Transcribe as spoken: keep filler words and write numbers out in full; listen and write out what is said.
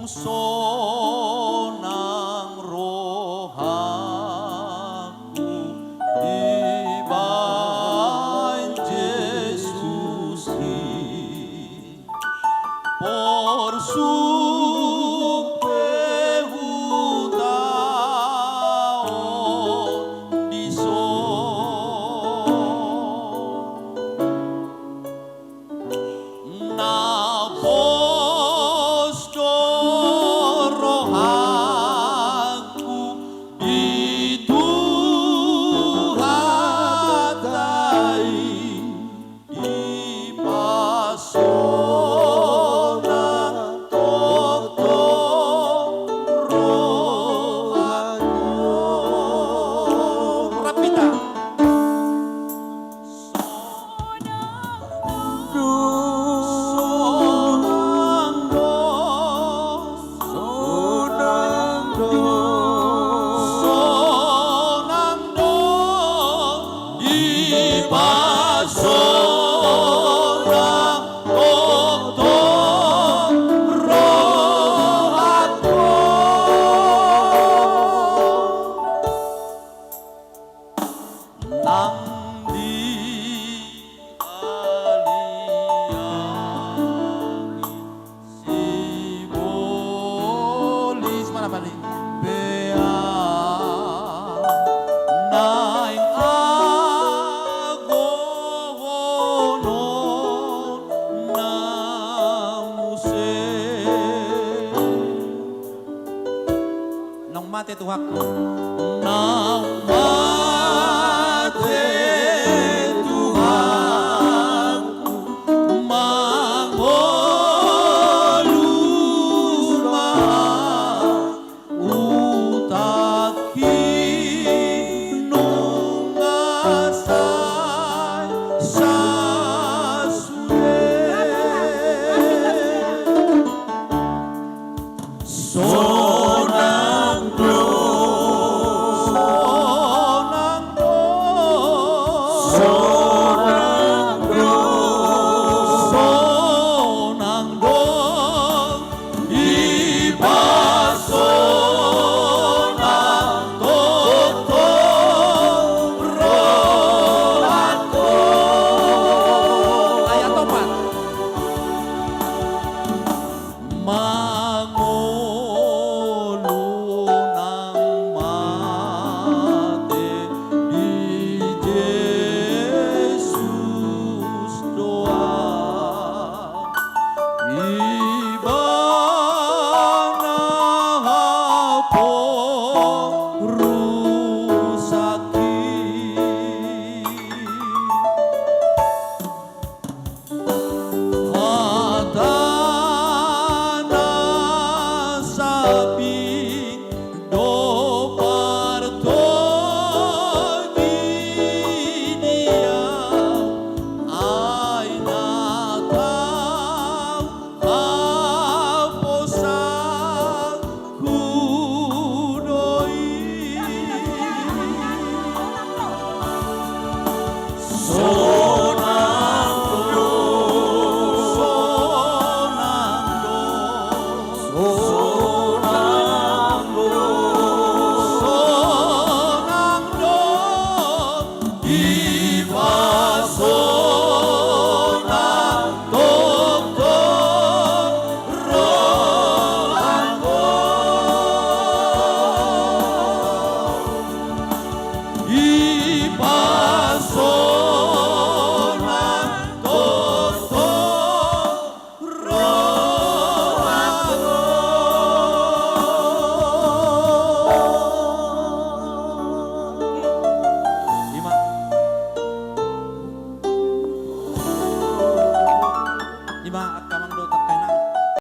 Sonang rohangku dibahen Jesus i. Porsuk pe huta on dison. Na pos do rohangku di Tuhanta i. Dipasonang tongtong rohangku. Rap hita. Sonang do, sonang do, sonang do, sonang do, dipasonang tongtong rohangku. Nang di ali angin sibolis, mana balik? Pea naeng agohonon na muse. Naung mate Tuhanku. Naung mate Tuhanku, mangolu ma hutangki nunga sai sasude. Sonang do, sonang do, sonang do, sonang do, dipasonang tongtong rohangku. Ayat opat. Mangolu nang mate di Jesus do ahu.